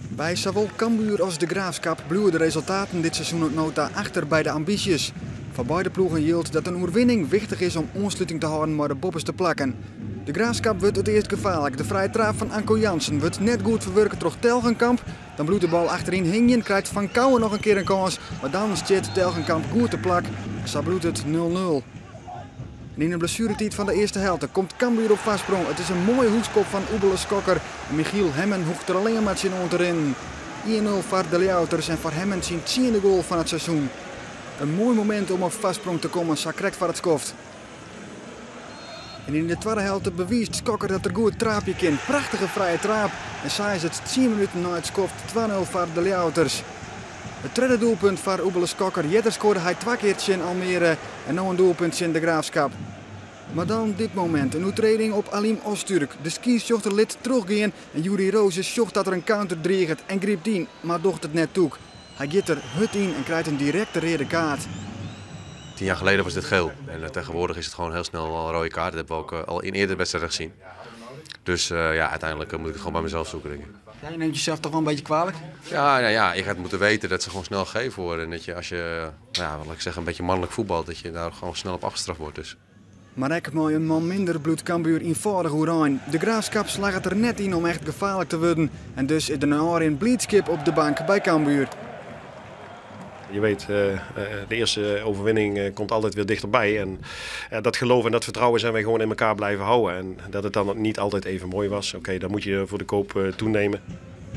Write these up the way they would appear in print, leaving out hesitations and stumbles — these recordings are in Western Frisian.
By sawol Cambuur as De Graafschap bliuwe de resultaten dit seizoen oant no ta achter by de ambysjes. Foar beide ploegen jildt dat in oerwinning wichtich is om oansluting te hâlden mei de boppeste plakken. De Graafschap wurdt it earst gefaarlik. De frije traap fan Anko Jansen wurdt net goed ferwurke troch Telgenkamp. Dan bliuwt de bal achteryn hingjen, krijt Van Kouwen noch in kear in kâns, mar dan stiet Telgenkamp goed te plak. Sa bliuwt it 0-0. En yn de blessueretiid fan de earste helte komt Cambuur op foarsprong. It is in moaie hoekskop fan Oebele Skokker. En Michiel Hemmen hoecht der allinne mar tsjinoan te rinnen. 1-0 foar de Ljouwerters en foar Hemmen syn tsiende goal fan it seizoen. In moai momint om op foarsprong te kommen, sa krekt foar it skoft. En yn de twadde helte bewiist Skokker dat er goed traapje kin. Prachtige frije traap. En sa is it 10 minuten nei it skoft 2-0 foar de Ljouwerters. It tredde doelpunt foar Oebele Skokker. Earder skoarde hy twa kear tsjin Almere en no in doelpunt tsjin De Graafschap. Mar dan dit momint, in oertrêding op Alim Öztürk. De skiedsrjochter lit trochgean en Yuri Rose sjocht dat der in counter driget en grypt yn, mar docht it net tûk. Hy giet der hurd yn en krijt in direkte reade kaart. 10 jaar geleden was dit geel. En tegenwoordig is het gewoon heel snel al een rode kaart. Dat hebben we ook al in eerdere wedstrijden gezien. Dus ja, uiteindelijk moet ik het gewoon bij mezelf zoeken, denk ik. Ja, je neemt jezelf toch wel een beetje kwalijk? Ja, nou ja, je gaat moeten weten dat ze gewoon snel gegeven worden. En dat je als je, nou ja, wat ik zeg, een beetje mannelijk voetbalt, dat je daar gewoon snel op afgestraft wordt. Dus. Mar ek mei in man minder bliuwt Cambuur ienfâldich oerein. De Graafschap slagget der net yn om echt gefaarlik te wurden. En dus is der nei ôfrin blydskip op de bank by Cambuur. Je weet, de eerste overwinning komt altijd weer dichterbij. En dat geloof en dat vertrouwen zijn wij gewoon in elkaar blijven houden. En dat het dan niet altijd even mooi was, oké, dan moet je voor de koop toenemen.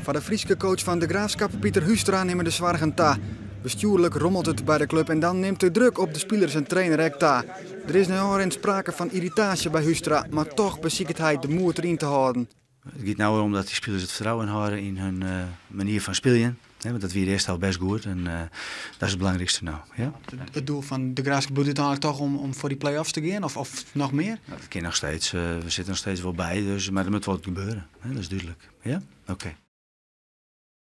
Foar de Fryske coach fan De Graafschap, Pieter Huistra, nimme de soargen ta. Bestjoerlik rommelt it by de klup en dan nimt de druk op de spilers en trainer ek ta. Der is nei ôfrin sprake fan yrritaasje by Huistra, mar dochs besiket hy de moed deryn te hâlden. It giet no om dat dy spilers it fertrouwen hâlde yn harren manier fan spyljen. Want dat wie earst al bêst goed en dat is it belangrykste no. Ja? It doel fan De Graafschap bliuwt úteinlik dochs om foar dy play-offs te gean of noch mear? Dat kin noch steeds. We sitte noch steeds wol by, dus, mar der moat wat gebeure. Dat is dúdlik. Ja? Oké.